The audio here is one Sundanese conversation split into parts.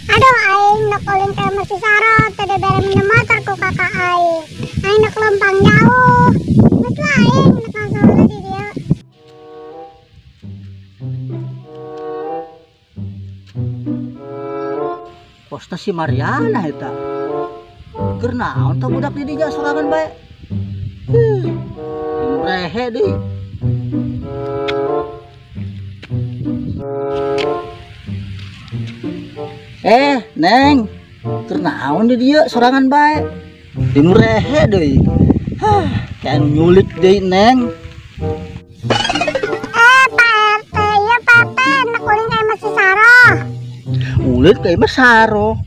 Aduh, aing nak ulin ka imah si Saro, teu dibere minum motor ku kakak aing. Aing nak lempang jauh. Geus lah aing nak langsung heula di dieu. Posta si Mariana eta. Keur naon tah budak di dinya sorangan bae. Rehe deui. Neng, keur naon di dieu sorangan bae? Di nu rehe deui. Hah, kayak anu nyulik deui, Neng. Pak RT, ieu Pak RT, nak ulin ka imah si Saro. Ulin ka imah Saro.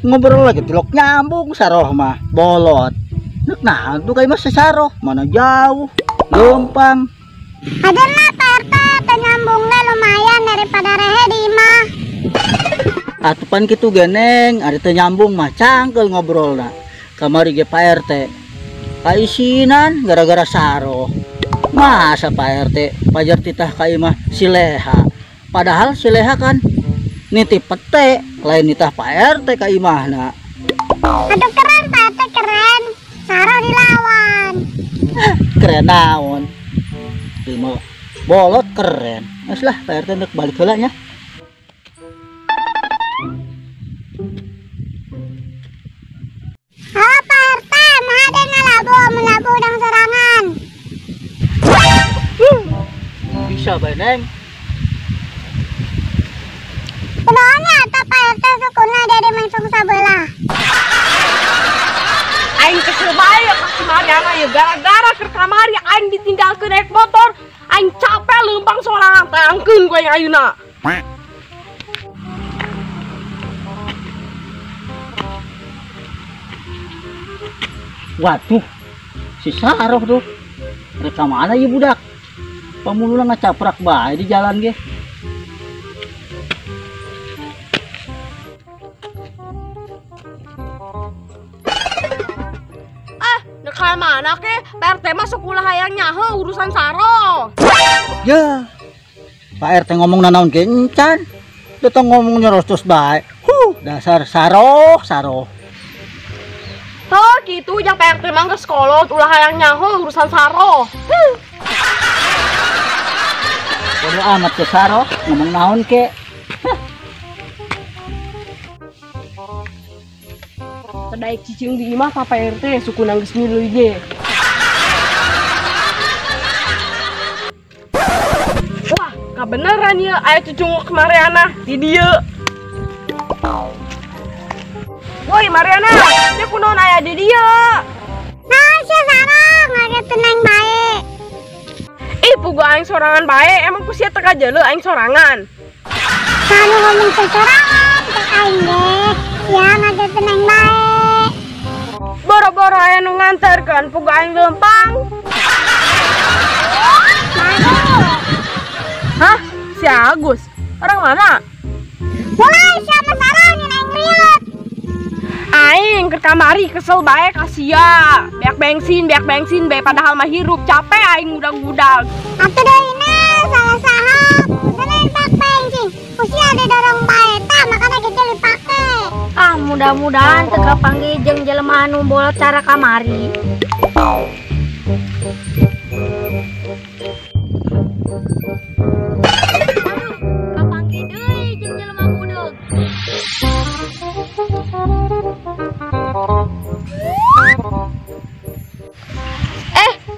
Ngobrol lagi tilok nyambung Saroh mah, bolot. Nek naon tuh ka imah si Saroh, mana jauh, lempang. Hajar lah Pak RT, teu nyambung ge lumayan daripada rehe di imah. Atupan kitu ge Neng, ari teu nyambung mah cangkeul ngobrolna. Kamari ge Pak RT kaisinan gara-gara Saroh. Masa Pak RT pajar titah ka imah si Leha. Padahal si Leha kan nitip pete, lain nitah Pak RT ka imahna. Aduh keren Pak RT keren. Saroh dilawan. Keren naon? Lima bolot keren. Geus lah Pak RT nek balik heula nya. Halo Pak RT, mah ada ngalabu, melabu udang sorangan. Bisa bae Neng. Kunaonnya atau Pak RT sukuna dari mengsung sabelah. Aing kesel bae ka si Mariana ieu gara-gara keur kamari aing ditinggalkeun naik motor, aing capek leumpang sorangan tangkeun ku aing ayeuna. Waduh, si Saroh tuh. Mereka mana ya budak? Pamuluna ngacaprak bae di jalan ge. Ah, nek mana ke? Pak RT masuk ulah hayang nyaho urusan Saroh. Ya. Pak RT ngomong nanaon ge encan. Datang ngomong nyerocos bae. Huh, dasar Saroh, Saroh. Tuh gitu yang Pak RT mah geus kolot ulah hayang nyaho urusan Saroh. Bodo amat ke Saroh, ngomong naon ke. Tadaik cicing di imah ka Pak RT suku nangis milu ge. Wah, kabeneran ieu aya cucunguk Mariana di dieu. Woi Mariana, dia kunaon aya di dieu? Nah, si Saroh ngaget tenang bae. Ih, pugu aing sorangan bae, emang ku sia teu kajeuleuh aing sorangan. Sanu ngomong teh sorangan, teh aing ge. Sia ngaget tenang bae. Boro-boro aya nu nganterkeun pugu aing leumpang. Hah? Si Agus? Orang mana? Mulai sama Saroh nyen aing riut. Aing ke kamari kesel bae ka sia. Beak bensin bae padahal mah hirup capek aing ngudag-ngudag. Atuh deui na salah saha. Kudu bak bensin. Ku sia didorong bae tah makana kitu dipake. Ah, mudah-mudahan teu kapanggih jeung jelema anu bolot cara kamari. Aduh,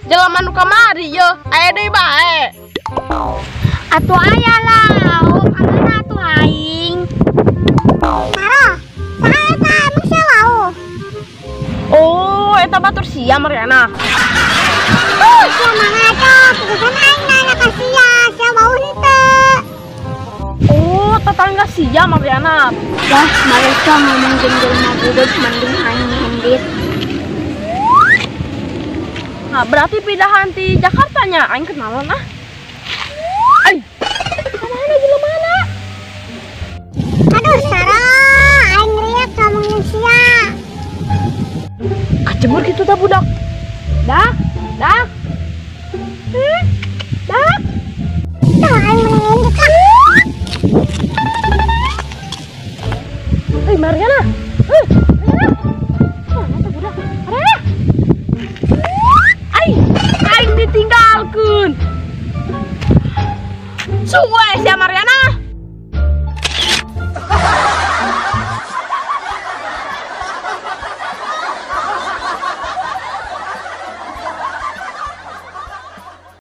Jelema nu kamari ye, aya deui bae. Atuh aya lah, oh kamana atuh aing. Saro, saha eta emang sia wau? Oh, eta batur sia Mariana. Sia mah ngaco, pugusan aing nanya ka sia, sia wau henteu. Oh, tetangga sia Mariana. Wah, mereka ngomong jeung jelema budeg mending aing indit. Nah, berarti pindahan di Jakarta nya, aing kenalan ah. Ai. Kamana jelema na? Aduh, Saro, aing riak ngomongin sia. Kacemur gitu tah budak. Dak, dak. Dak. Tuh, aing mending indit ah. Hei, Mariana. Hei, Mariana. Mana tuh budak? Mariana. Ai, aing ditinggalkeun. Suwe sia Mariana.